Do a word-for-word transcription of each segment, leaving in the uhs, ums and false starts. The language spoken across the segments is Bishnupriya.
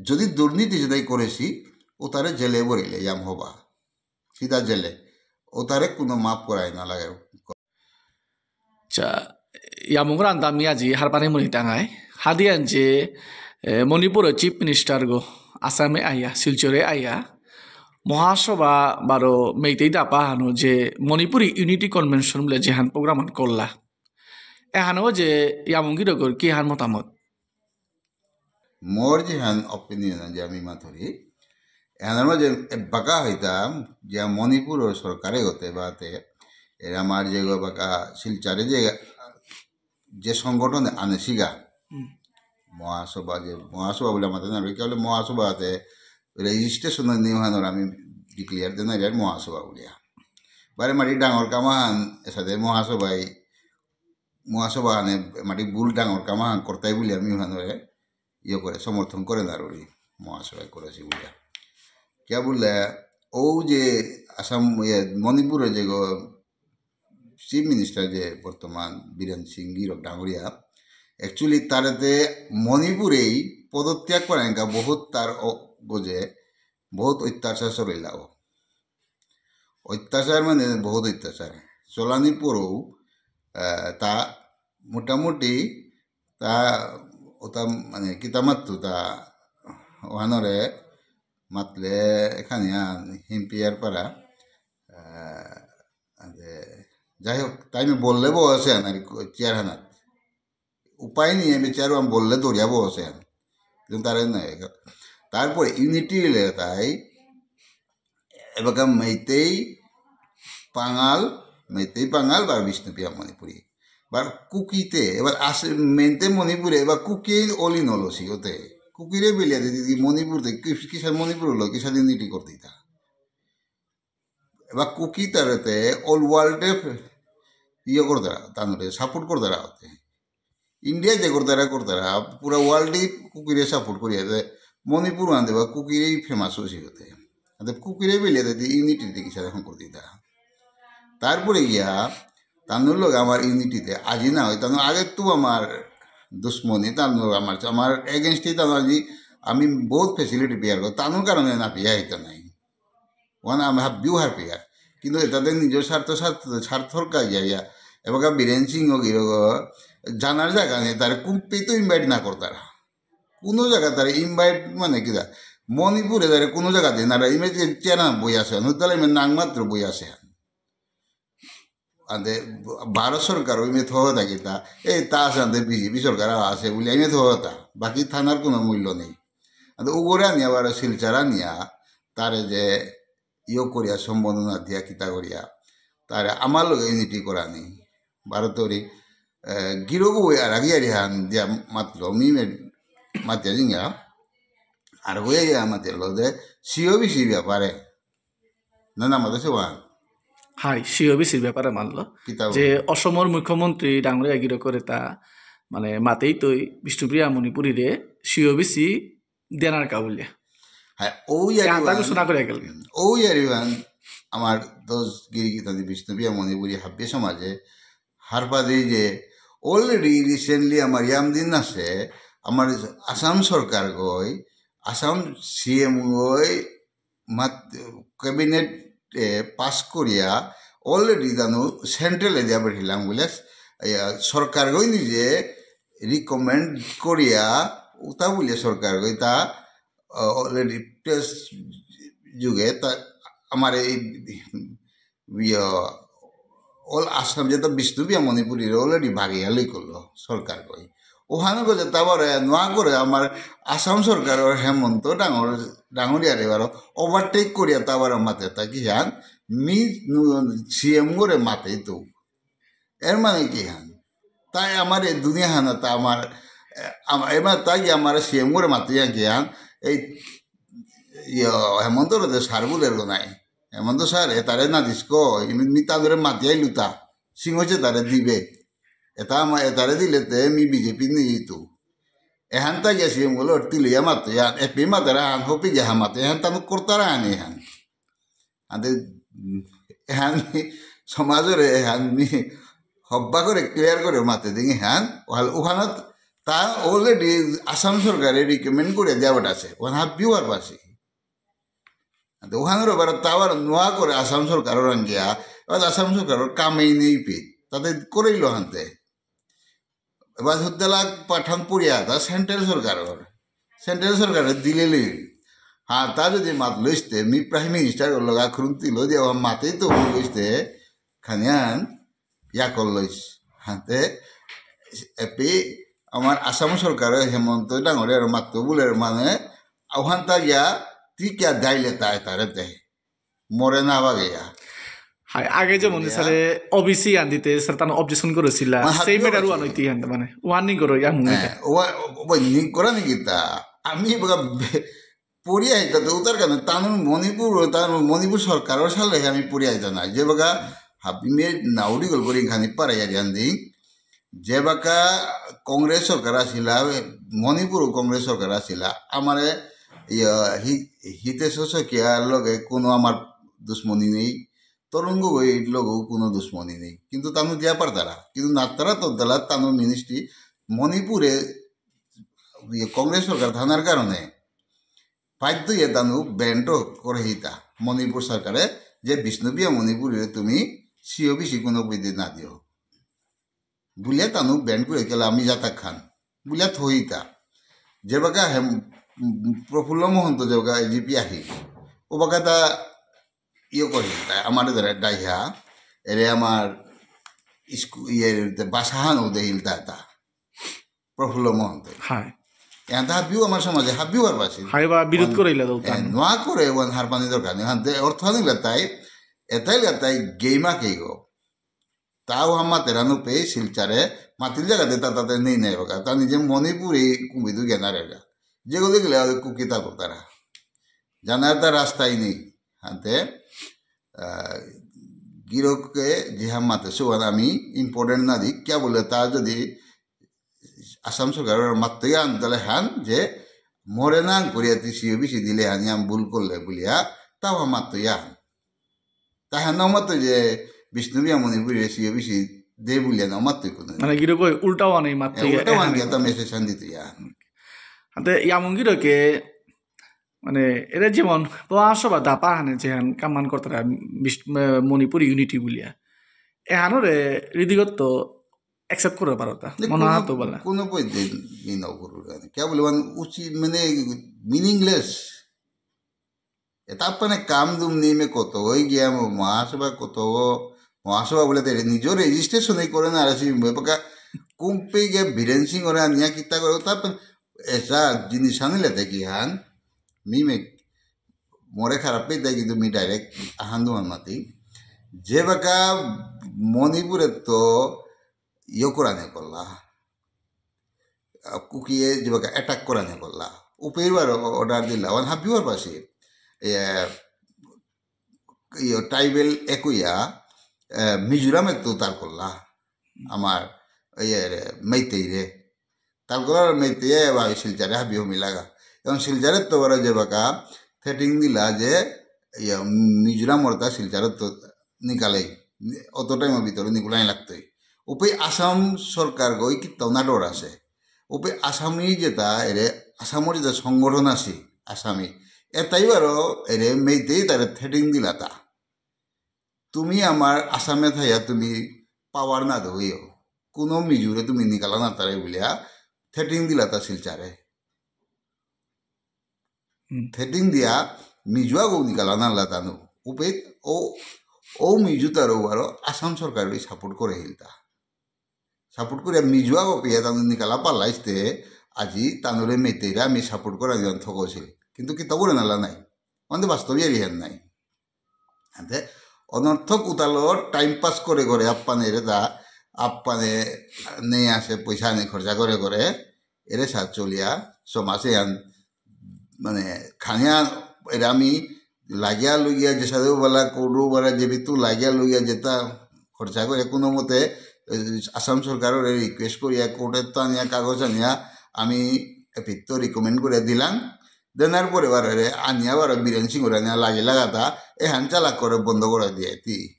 যদি দুর্নীতি যেটাই করেছি, ও তারে জেলে ভরিলে ইয়াম হবা, সিধা জেলে, ও তারে কোনো মাফ করাই না লাগে। আচ্ছা, ইয়ামুংরান দামি আজি হারপানি মুনি টাঙাই, হাদিয়ান যে, এ, মণিপুরর চিফ মিনিস্টার গো, আসামে আইয়া, শিলচরে আইয়া, মহাসভা বারো মেইতেই দাপা হানো যে মণিপুরী ইউনিটি কনভেনশন বুলে যেহান প্রোগ্রাম হান করলা। এহানো যে ইয়ামুং গিরকর কি হান মতামত? মোর যেহান ওপিনিয়ন যে আমি মাতুরি, এহানর মাঝে এবাকা হইতাম যে মণিপুরর সরকারে গতে বাতে, এর আমার যে গো বাকা শিলচরে যে, যে সংগঠন আনেসিগা, হুম। মহাসভা যে, মহাসভা বুলে আমাদের না, কি বলে মহাসভাতে রেজিস্ট্রেশন নিয়ে হানোর আমি ডিক্লেয়ার দেন আর মহাসভা বুলিয়া। বারে মারি ডাঙর কামাহান এসাদে মহাসভায় মহাসভা আনে মাটি ভুল ডাঙর কামাহান করতাই বুলি আমি ওখানে ইয়ে করে সমর্থন করে না রুড়ি মহাসভায় করেছি বুলিয়া। কিয়া বুললে ও যে আসাম, ইয়ে, মণিপুরে যে গো চিফ মিনিস্টার যে বর্তমান বীরেন সিং গিরক ডাঙরিয়া, অ্যাকচুয়ালি তারেতে মণিপুরেই পদত্যাগ করানিকা বহুত তার অ-, গজে বহুত অত্যাচার চলিলা ও। অত্যাচার মানে বহুত অত্যাচার। চলানি পরেও, আহ, তা মোটামুটি তা ওটা মানে কিতা মাততো তা ওহানরে মাতলে এখানে হিমপিয়ার পারা, আহ, যে যাই হোক, তাই আমি বললে বসে আন আর কি চেয়ার হানাত। উপায় নেই, আমি চেয়ার আমি বললে দৌড়িয়া বসে আন। কিন্তু তারা নাই। তারপরে ইউনিটি হলে তাই এবাকা মেইতেই পাঙাল, মেইতেই পাঙাল বা বিষ্ণুপ্রিয়া মণিপুরী। বা কুকিতে, এবার আসে মেইতে মণিপুরে, এবার কুকি অলি নলসি ওতে। কুকিরে বেলিয়া দিদি মণিপুর দে, কি-, কিসের মণিপুর হলো, কিসের ইউনিটি করে দিতা। এবার কুকি তারেতে অল ওয়ার্ল্ডে ইয়ে করে দেরা, তানুরে সাপোর্ট করে দেরা হতে। ইন্ডিয়া যে করে দেরা করে দেরা, পুরা ওয়ার্ল্ডে কুকিরে সাপোর্ট করিয়া দে, মণিপুর আনতে বা কুকিরেই ফেমাস হয়েছে হতে। আনতে কুকিরে বেলিয়া দে ইউনিটি দিকে সারা করে দিতা। তারপরে গিয়া তানুর লগে আমার ইউনিটিতে আজি না হয়, তানুর আগে তো আমার দুশ্মনী, তানুর আমার, আমার এগেনস্টে তানুর আজি আমি বহুত ফেসিলিটি পেয়ার করি, তানুর কারণে না পেয়া হইতো নাই। ওয়ান আমি হাবিউ হার পেয়ার। কিন্তু এটাতে নিজের স্বার্থ, স্বার্থ, স্বার্থর কাজে আইয়া। এবার বীরেন সিং ও গিরক জানার জায়গা নেই, তার কুম্পি তো ইনভাইট না করতারা। কোনো জায়গা তারা ইনভাইট মানে কিতা? মণিপুরে তারা কোনো জায়গাতে না, ইমে যে চেনা বই আছে, নুতালে ইমে নাম মাত্র বই আছে। আদে ভারত সরকার ওই মেয়ে থতা কিতা, এই তা আছে আদে বিজেপি সরকার আছে বলে আমি থতা, বাকি থানার কোনো মূল্য নেই। আদে উগরে আনিয়া বারো শিলচর আনিয়া, তারে যে ইয়ে করিয়া সম্বোধনা দিয়া কিতা করিয়া, তারে আমার লগে ইউনিটি করা নেই। ভারতরে, এ, গিরগু আর আগে আর হান দিয়া মাতলো, মি মে মাতিয়া জিঙ্গা, আর ওই ইয়া মাতলো দে, সিও বিসি ব্যাপারে, না, না, মাতেছে ওয়ান। হাই, সিওবিসির ব্যাপারে মানলো। কিতা যে বলে? অসমর মুখ্যমন্ত্রী ডাঙরিয়া গিরকরে তা, মানে, মাতেই তৈ বিষ্ণুপ্রিয়া মণিপুরীরে সিওবিসি দেনার কা বুলিয়া। হাই, ও ইয়ারি তা ওয়ান। ঘোষণা করে গেল। ও ইয়ারি ওয়ান, আমার দোষ গিরি গিতা দি বিষ্ণুপ্রিয়া মণিপুরী হাব্বি সমাজে হারপা দেই যে already recently আমার ইয়াম দিন আছে, আমার আসাম সরকার গই, আসাম সিএম গই, মাত-, ক্যাবিনেট, এ, পাস করিয়া already জানো সেন্ট্রালে দিয়া বেঠিলাম বুলে, এ, সরকার গই নিজে রিকমেন্ড করিয়া উতা বুলে সরকার গই তা, আ, already প্রেস যুগে তা আমার এই ইয়া, all আসাম যেটা বিষ্ণুপ্রিয়া মণিপুরীর already ভাগিয়া লই করলো সরকার গই। ওখানে গজে তারপরে নোয়া করে আমার আসাম সরকারর হেমন্ত ডাঙর, ডাঙরিয়ারে বারো overtake করিয়া তারপরে মাতে তা কি হান, মি নু-, সিএম করে মাতে তো। এর মানে কি হান? তাই আমার এই দুনিয়া হানা তা আমার, এ, আমা-, এর মানে তাই কি আমার সিএম করে মাতে হান কি হান? এই, ইয়া, হেমন্ত রে সার বুলের গো নাই। হেমন্ত স্যার, এ তারে না দিস কো, ইমি-, মি তানুরে মাতিয়াই লুতা। সিং হচ্ছে তারে দিবে। এটা আমার, এ তারে দিলে তে মি বিজেপি নিয়ে যেত। এহান তা গেছি এম বলে, অর্তি লইয়া মাতো, এহান, এপি মাতারা হান, হপি গেহা মাতো, এহান তানু করতারা হান এহান। আদে, উম, এহান মি সমাজরে, এহান মি হব্বা করে, ক্লিয়ার করে মাতে দিন এহান, ওহাল, ওহানত তা already আসাম সরকারে recommend করে দেওয়া আছে, ওহান হাবিও হারপাসি। তো ওহানর বারো তাওয়ার নোয়া করে আসাম সরকারর আঙ্গিয়া, এবার আসাম সরকারর কামেই নেই পে, তাতে করেইল হানতে। এবার হুদ্দালা পাঠান পুরিয়া তা সেন্ট্রাল সরকারর, সেন্ট্রাল সরকারে দিলে লই। হ্যাঁ, তা যদি মাত লইসতে, মি প্রাইম মিনিস্টার লগা খুরুন্তি লই দিয়া মাতেই তো লইসতে, খানিয়ান ইয়া কর লইস। হাতে এপি আমার আসাম সরকারে হেমন্ত ডাঙরে আর মাত্র বুলের মানে, আহান তা গিয়া তি কিয়া দাইলে তাই তারে দে। মরে না বাগে ইয়া। হাই, আগে যেমন ইয়া। স্যারে ওবিসি আন দিতে স্যার তানো অবজেকশন করেছিলা, আ, হাবিও সেই ম্যাটার আছে। ওয়ান হইতে আনতে মানে, ওয়ার্নিং করো ইয়া মুনি। হ্যাঁ, ওয়া-, ওয়া নিক করা নাকি তা? আমি বাগা বে-, পড়িয়া আইতা তো উতার কারণে তানুর মণিপুর, তানুর মণিপুর সরকারর সালে আমি পড়িয়া আইতা না। যে বাগা হাবি মে নাউরি গল করি খানি পারা ইয়া জান দিন। যে বাকা কংগ্রেস সরকার আসিলা, মণিপুর কংগ্রেস সরকার আসিলা, আমারে ইয়া হি-, হিতেশ শইকীয়ার লগে কোনো আমার দুশ্মনী নেই, তরুণ গগৈর লগেও কোনো দুশ্মনী নেই। কিন্তু তানু দিয়া পারতারা। কিন্তু নাত্তারা তদ্দালা তানু মিনিস্ট্রি মণিপুরে ইয়ে কংগ্রেস সরকার থানার কারণে বাধ্য হয়ে তানু ব্যান্ড করে হিতা মণিপুর সরকারে যে বিষ্ণুপ্রিয়া মণিপুরীরে তুমি সিওবিসি কোনো বিধি না দিও। বুলিয়া তানু ব্যান্ড করে গেলে আমি জাতা খান। বুলিয়া থইতা। যে বাকা হেম, উম, প্রফুল্ল মহন্ত যে বাকা এজিপি আহি। ও বাকা তা ইয়ে করে হিলতা, আমার ধরে ডাইহা, এরে আমার স্কু-, ইয়ে, বাসাহান উদে হিলতা তা। প্রফুল্ল মহন্ত। হাই। এতা হাবিও আমার সমাজে হাবিও আর বাসি। হাই বা বিরোধ মানে, করাইলা দাও এ, তান। নোয়া করে ওয়ান হারপানি দরকার নেই। হাতে অর্থ আনিলে তাই, এতাই লে তাই গেইমা কেইগো। তাও হামা তেরানো পে শিলচরে, মাতিল জায়গাতে তা তাতে নেই নেই বাকা। তা নিজে মণিপুরে কুম্বিদু গেনার এগা। যেগো দেখলে ওদের কুকিতা করতারা। জানার তা রাস্তাই নেই। হাতে, আহ, গিরককে যে হাম মাতে সুয়ান আমি ইম্পর্টেন্ট না দিক। কিয়া বুলে তা যদি আসাম সরকারর মাত্তই আন তাহলে হান যে মরে না করিয়া তি সিওবিসি দিলে হানি আমি ভুল করলে বুলিয়া তাও হাম মাত্তই আন। তাহা না মাত্র যে বিষ্ণুপ্রিয়া মণিপুরী সিওবিসি দে বুলিয়া না মাত্তই কোনো। মানে গিরক কই উল্টাও আনে মাত্তই এ, উল্টাও আন আনে। গিয়া তা মেসেজ আন দিতে ইয়া। হাতে ইয়ামুন গিরকে মানে এরা যেমন মহাসভা দাপা হানে যেহান কামান করতারা বিশ-, এ, মণিপুর ইউনিটি বুলিয়া। এহানরে রীতিগত অ্যাকসেপ্ট করে পারতা। যে মনে কোনো, হয় তো বলা। কোনো পদ্ধতি নেই না করুর। কিয়া বুলে মানে উচিত মানে মিনিংলেস। এতা মানে কাম দুম নেই মে কত ওই গিয়া মো-, মহাসভা কত ও, মহাসভা বুলে তে নিজর রেজিস্ট্রেশন এই করে না আর আসি মে পাকা কুম্পে গিয়া বীরেন সিং ওরা নিয়া কিতা করে তা মানে এসা জিনিস আনিলে দেখি হান, মি মে মোরে খারাপ পেয়ে দেয় কিন্তু মি ডাইরেক্ট আহান দুহান মাতি। যে বাকা মণিপুরে তো ইয়ে করা নেই করলা, আহ, কুকিয়ে যে বাকা অ্যাটাক করা নেই করলা, উপেইবার অর্ডার দিলা, ওয়ান হাবিওর পাশে, এ, ইয়ে, ট্রাইবেল একুইয়া, এ, মিজোরামে তো তার করলা, আমার, ইয়ে রে, মেইতেই রে। তালকলার মেইতেই এবার শিলচরে হাবি হমি লাগা। এবং শিলচরে তো বড় যে বাকা সেটিং দিলা যে, ইয়ে, মিজোরাম ওরতা শিলচরে তো নিকালেই, অত টাইমের ভিতরে নিকুলাই লাগতই। উপে আসাম সরকার গই কিত্তাও নাটোর আছে। উপে আসামি যেটা এরে, আসামর যেটা সংগঠন আছে, আসামি, এটাই বারো এরে মেইতেই তারে থ্রেটিং দিলা তা। তুমি আমার আসামে থাইয়া তুমি পাওয়ার না দেবইও। কোনো মিজুরে তুমি নিকালা না তারে বুলিয়া থ্রেটিং দিলা তা শিলচারে। হুম। থ্রেটিং দিয়া মিজুয়া গো নিকালা না লাতানো। উপে ও, ও মিজু তারও বারো আসাম সরকাররে সাপোর্ট করে হিলতা। সাপোর্ট করে মিজুয়া গো পেয়া তানু নিকালা পাল্লাইস্তে আজি তানুরে মেইতেইরা আমি সাপোর্ট করা দিলাম থকছিল। কিন্তু কিতা করে নালা নাই। আমাদের বাস্তবে আর ইহান নাই। আনতে অনর্থক উতালো টাইম পাস করে করে আপ্পানে রে দা, আপ্পানে নেই আসে পয়সা নেই খরচা করে করে এরে সাথ চলিয়া সমাজে আন মানে খানিয়া এরে আমি লাগিয়া লুগিয়া যে সাধু বালা কৌরু বালা যে বিতু লাগিয়া লুগিয়া যেটা খরচা করে কোনো মতে, এ, আসাম সরকাররে রিকোয়েস্ট করিয়া কোর্টে তো আনিয়া কাগজ আনিয়া আমি এপিত্ত রিকমেন্ড করে দিলাম। দেনার পরে বারো রে আনিয়া বারো বীরেন সিংহ রে আনিয়া লাগি লাগাতা এহান চালাক করে বন্ধ করে দিয়ে তি।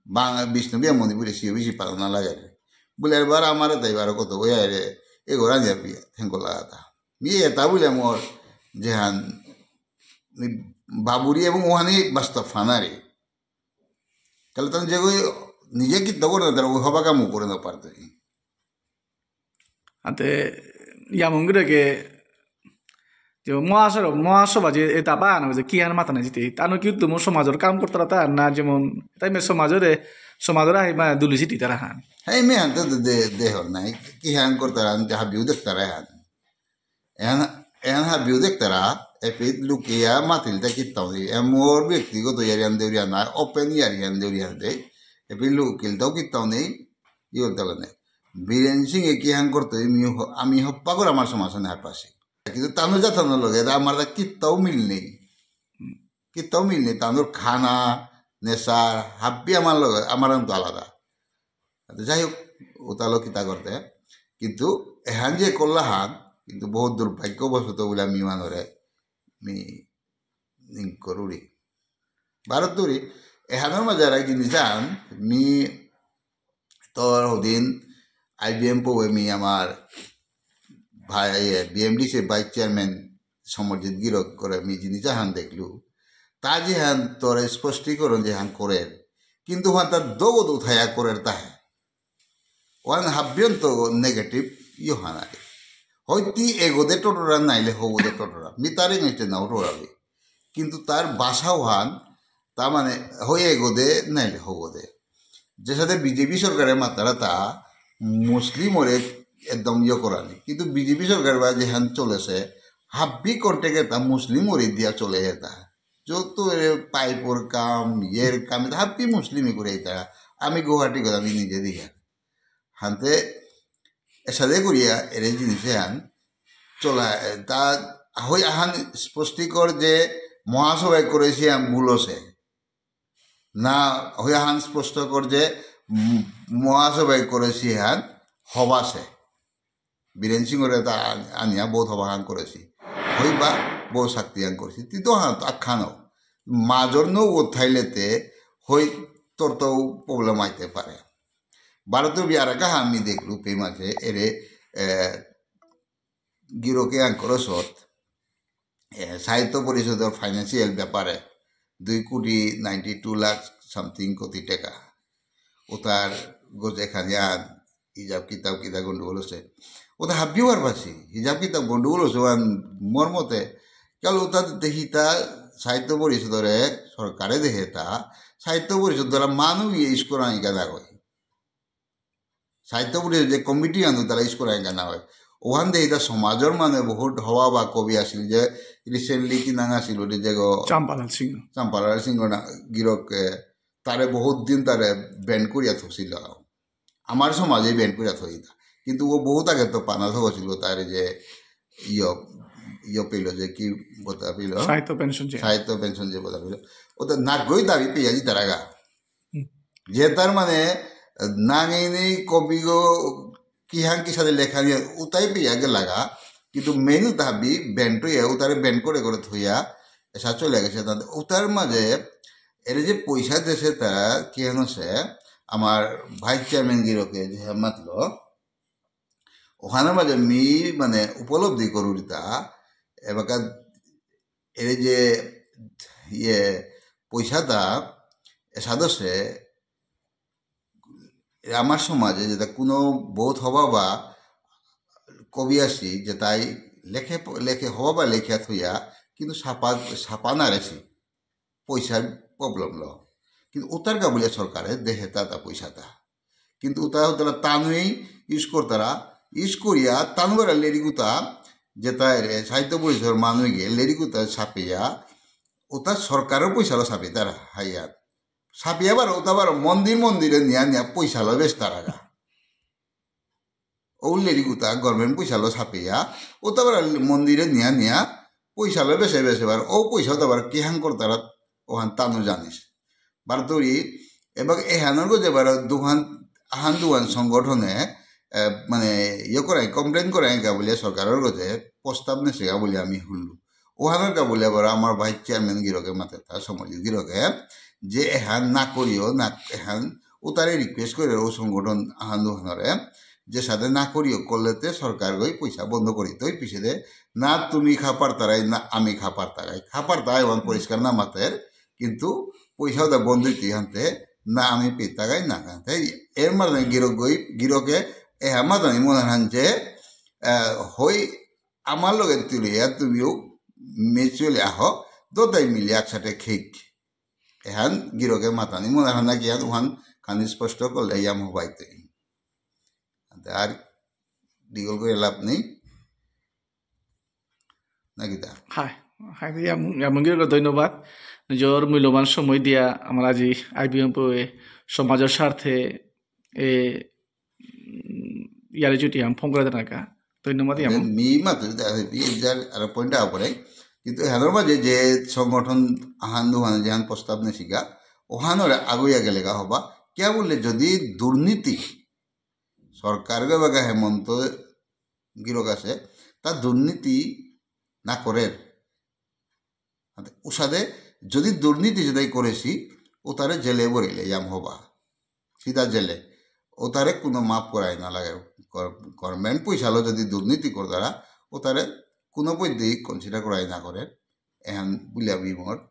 বাং-, বিষ্ণুপ্রিয়া মণিপুরী সিও বেশি পালন না লাগে রে। বুলে এবার আমার তাই বারো কত ওই আয় রে, এগোরা যাবি, থেঙ্কো লাগাতা। মি এটা বুলে মোর যেহান, মি বাবুরি এবং ওহানি বাস্তব ফানারি। তাহলে তাহলে যেগো নিজে কিত্তা করে না, তারা ওই হবা কামও করে না পারতো। আতে, ইয়ামঙ্গিরে কে, যে মহাসভা, মহাসভা যে এটা বাহানো যে কি হান মাথা নাই জিতে, তানো কি তুমি সমাজর কাম করতারা তা না, যেমন, তাই মে সমাজরে, সমাজরে হাই মা দুলি জিতে তারা হান। হ্যাঁ, মে হান তো দে-, দে-, দেহ নাই, কি হান করতারা হান, হাবিউ দেখতারা হান। এন, এন হাবিউ দেখতারা, এপিত লুকিয়া মাতিল তা কিত্তাও নেই, এ মোর ব্যক্তিগত ইয়ারিয়ান দেউরিয়ান না, open ইয়ারিয়ান দেউরিয়ান দে, এপিত লুকিল তাও কিত্তাও নেই, ইয়ে তাও নেই। বীরেন সিং এ কি হান করতো, আমি হ-, আমি হপ্পা করে আমার সমাজ না পাসি। কিন্তু তানু জাতানো লগে, এটা আমার তা কিত্তাও মিল নেই। কিত্তাও মিল নেই। তানুর খানা, নেশা, হাব্বি আমার লগে, আমার তো আলাদা। তো যাই হোক, ওতালো কিতা করতে। কিন্তু এহান যে করলা হান, কিন্তু বহুত দুর্ভাগ্যবশত বলে আমি মানুরে, মি নিং করুরি। ভারত দূরি, এহানোর মাঝে আর এক জিনিস আন, মি তোর হদিন আইবিএম পৌয়ে মি আমার ভাই, এ, বিএমডিসি ভাইস চেয়ারম্যান সমরজিৎ গিরক করে মি জিনিস আহান দেখলু। তা যেহান তোর স্পষ্টীকরণ যেহান করের, কিন্তু ওহান তার দগদ উঠাইয়া করের তাহে। ওহান হাব্বিয়ন্ত নেগেটিভ ইয়োহান আরে। হয়তো এগোদে টোটোরা নাইলে হগোদে টোটোরা। মি তার against এ নাও টোরাবে। কিন্তু তার ভাষা ওহান, তা মানে, হয় এগোদে নাইলে হগোদে। যে সাথে বিজেপি সরকারে মাতারা তা মুসলিম ওরে একদম ইয়ে করানি। কিন্তু বিজেপি সরকার বা যেহান চলেছে, হাব্বি কন্টেক্ট তা মুসলিম ওরে দিয়া চলে যেতা। যত এরে পাইপর কাম, ইয়ের কাম, এটা হাব্বি মুসলিমই করে এটা। আমি গুয়াহাটি গেলাম, আমি নিজে দেখি। হানতে এসাদে করিয়া এরে জিনিসে আন চলা, তা হই আহান স্পষ্টীকর যে মহাসভায় করেছি আন ভুল আছে। না হই আহান স্পষ্টকর যে, উম, মহাসভায় করেছি আন হবাসে। বীরেন সিংহরে তা আন-, আনিয়া বহুত হবাহান করেছি। হইবা বহুত শক্তি আন করেছি। তিতো হান তো আখ্যানো। মাজর নৌ থাইলেতে হই তোর তো প্রবলেম আইতে পারে। ভারতর বিয়ার কাহা আমি দেখলু পে মাঝে এরে, এ, গিরকে আন করসত, এ, সাহিত্য পরিষদর ফাইন্যান্সিয়াল ব্যাপারে দুই কোটি নাইনটি টু লাখ সামথিং কোটি টাকা। ওতার গজে খানিয়ান হিসাব কিতাব কিতা গন্ডগোল আছে। ওতা হাবিও আর পাছি, হিসাব কিতাব গন্ডগোল আছে, ওয়ান মোর মতে, কাল ওতা দেহিতা সাহিত্য পরিষদরে সরকারে দেহেতা, সাহিত্য পরিষদ দ্বারা মানু ইয়ে ইস করানি গাদা কই। সাহিত্য পরিষদ যে কমিটি আনতো তারা ইস করানি গাদা হয়। ওহান দেহিতা সমাজর মানে বহুত হবা বা কবি আছিল যে রিসেন্টলি কি নাঙ আছিল ওটি যে গো চাম্পালাল সিংহ। চাম্পালাল সিংহ না গিরকে তারে বহুত দিন তারে ব্যান করিয়া থছিল। আমার সমাজে ব্যান করিয়া থইতা। কিন্তু ও বহুত আগে তো পানা থছিল তারে যে ইয়, ইয় পেল যে কি বতা পেল? সাহিত্য পেনশন যে। সাহিত্য পেনশন যে বতা পেল। ও তো নাগই দাবি পেয়া জিতারাগা। হুম। যে তার মানে নাঙেই নেই কবিগো কিহান কিসাদে লেখা নিয়ে উতাই পেয়া গেলাগা। কিন্তু মেনু দাবি ব্যান টইয়া উতারে ব্যান করে করে থইয়া এসা চলে গেছে। তাতে উতার মাঝে এর যে পয়সা দেশে তারা কি হচ্ছে আমার ভাইস চেয়ারম্যান গিরকে যে মাতলো, ওখানে মাঝে মি মানে উপলব্ধি করুরিতা এবাকা এর যে ইয়ে পয়সাটা এসাদসে এ আমার সমাজে যেটা কোনো বহুত হবা বা কবি আছি যে তাই লেখে প-, লেখে হবা বা লেখে থইয়া কিন্তু ছাপা, ছাপা নারেছি। পয়সার প্রবলেম ল। কিন্তু উতার কা বুলিয়া সরকারে দেহে তা তা পয়সা তা। কিন্তু উতা উতারা তানুই ইউজ করতারা, ইউজ করিয়া তানুরা লেরিগুতা যেতা এরে সাহিত্য পরিষদর মানু গিয়ে লেরিগুতা ছাপিয়া উতা সরকারর পয়সালো ছাপিতারা হাইয়াত। ছাপিয়া বারো উতা বারো মন্দির মন্দিরে নিয়া নিয়া পয়সালো বেচতারাগা। ও লেরিগুতা গভর্নমেন্ট পয়সালো ছাপিয়া উতা বারো মন্দিরে নিয়া নিয়া পয়সালো বেচে বেচে বার ও পয়সা উতা বারো কিহান করতারা ওহান তানু জানিস। বারো তরি এবং এহানর গজে বারো দুহান আহান দুহান সংগঠনে, এ, মানে ইয়ে করাই কমপ্লেন করাই গা বুলিয়া সরকারর গজে প্রস্তাব নেছে গা বুলিয়া আমি হুনলু। ওহানর কা বুলে বারো আমার ভাইস চেয়ারম্যান গিরকে মাতে তা সমরজিৎ গিরকে যে এহান না করিও না এহান উতারে রিকোয়েস্ট করে ও সংগঠন আহান দুহানরে যে সাদে না করিও করলেতে সরকার গই পয়সা বন্ধ করি তই পিছেদে না তুমি খাপার তারাই না আমি খাপার তারাই। খাপার তারাই ওয়ান পরিষ্কার না মাতের, কিন্তু পয়সা ওদা বন্ধ হইতে হানতে না আমি পেতাগাই না হানতে। এর মানে গিরক গই, গিরকে এ হামাদানি মনে হান যে, আহ, হই আমার লগে তুলিয়া তুমিও মিউচুয়ালি আহ, দুটাই মিলি একসাথে খেক। এহান গিরকে মাতানি মনে হান না কি হান ওহান খানি স্পষ্ট করলে ইয়াম হবাইতে। আর ডিগল করে লাভ নেই। নাকি তা? হাই, হাই, ইয়াম-, ইয়ামুঙ্গিরকে ধন্যবাদ। নিজর মূল্যবান সময় দিয়া আমার আজি আইবিএম পে সমাজর স্বার্থে এ, উম, ইয়ারি চুটি আম ফোন করে দেনাকা। ধন্যবাদ ইয়াম। মি মাত্র দে, ই যার আর পয়েন্ট আগ পরে। কিন্তু এহানর মাঝে যে সংগঠন আহান দুহান যেহান প্রস্তাব নেসিগা, ওহানরে আগুইয়া গেলেগা হবা। কিয়া বুললে যদি দুর্নীতি সরকার বিভাগে হেমন্ত গিরক আছে, তা দুর্নীতি না করের। আতে উসাদে যদি দুর্নীতি যেটাই করেসি, ও তারে জেলে বরিলে ইয়াম হবা। সিধা জেলে। ও তারে কোনো মাফ করাই না লাগে। গর-, গভর্নমেন্ট পয়সালো যদি দুর্নীতি করতারা, ও তারে কোনো পদ্ধতি কনসিডার করাই না করে। এহান বুলিয়া আমি মোর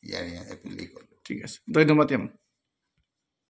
ইয়ারি এপিল করলো। ঠিক আছে। ধন্যবাদ ইয়াম।